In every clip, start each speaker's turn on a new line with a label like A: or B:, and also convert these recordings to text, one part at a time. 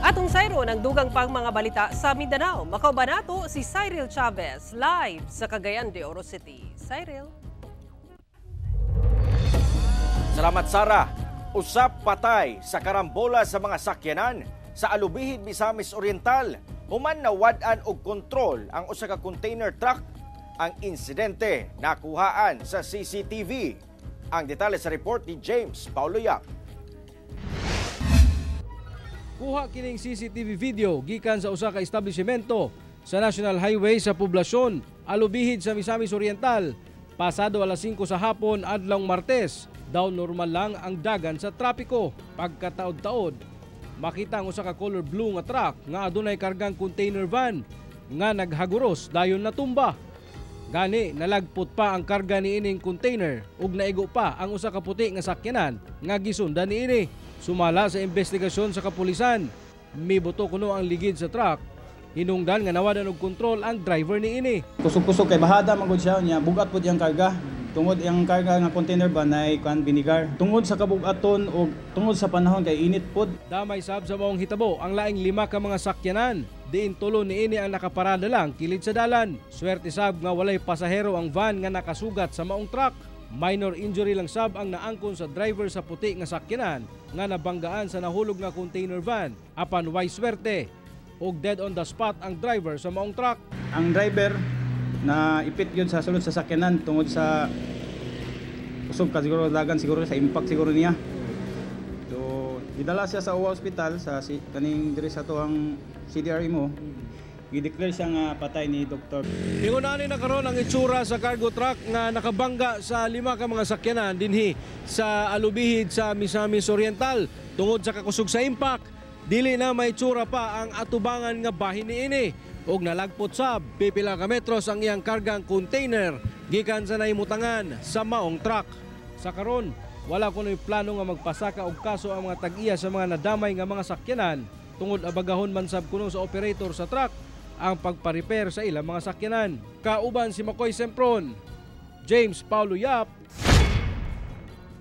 A: Atong sayron ang dugang pang mga balita sa Mindanao. Makauban nato si Cyril Chavez live sa Cagayan de Oro City. Cyril.
B: Salamat, Sara. Usap patay sa karambola sa mga sakyanan sa Alubijid, Misamis Oriental. Human nawad-an og kontrol ang usa ka container truck. Ang insidente nakuhaan sa CCTV. Ang detalye sa report ni James Paulo Yap.
C: Kuha kining CCTV video gikan sa usa ka establishmento sa National Highway sa poblasyon Alubijid sa Misamis Oriental. Pasado alas 5 sa hapon adlawng Martes, daw normal lang ang dagan sa trapiko. Pagkataod-taod, makita ang usa ka color blue nga truck nga adunay kargang container van nga naghaguros dayon natumba. Gani nalagpot pa ang karga niining container ug naigo pa ang usa ka puti nga sakyanan nga gisundan niini. Sumala sa investigasyon sa kapulisan, mibuto kuno ang ligid sa truck. Hinungdan nga nawadan og kontrol ang driver niini.
D: Kusog-kusog kay bahada man gud siya niya, bugat pud iyang karga. Tungod iyang karga nga container van ay kan binigar. Tungod sa kabugaton og tungod sa panahon kay init pud.
C: Damay sab sa maong hitabo ang laing lima ka mga sakyanan. Diin tulo niini ang nakaparada lang kilid sa dalan. Swerte sab nga walay pasahero ang van nga nakasugat sa maong truck. Minor injury lang sab ang naangkon sa driver sa puti nga sakyanan nga nabanggaan sa nahulog nga container van. Apan way swerte og dead on the spot ang driver sa maong truck.
D: Ang driver na ipit yun sa sulod sa sakyanan tungod sa kusog ka siguro dagan siguro sa impact siguro niya. So gidala siya sa UWA Hospital sa si, kaning diri sa tuang CDRE mo. Gideclare siya nga patay ni doktor.
C: Ingon ani na karon ang itsura sa cargo truck nga nakabangga sa lima ka mga sakyanan dinhi sa Alubijid sa Misamis Oriental. Tungod sa kakusog sa impact, dili na may itsura pa ang atubangan nga bahin niini. Ug nalagpot sab pipila ka metros ang iyang kargang container gikan sa nahimutangan sa maong truck. Sa karon, wala kuno'y plano nga magpasaka og kaso ang mga tag-iya sa mga nadamay nga mga sakyanan tungod abagahon man sab kuno sa operator sa truck ang pagpa-repair sa ilang mga sakyanan. Kauban si Makoy Sempron, James Paulo Yap,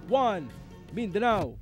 C: 1 Mindanao.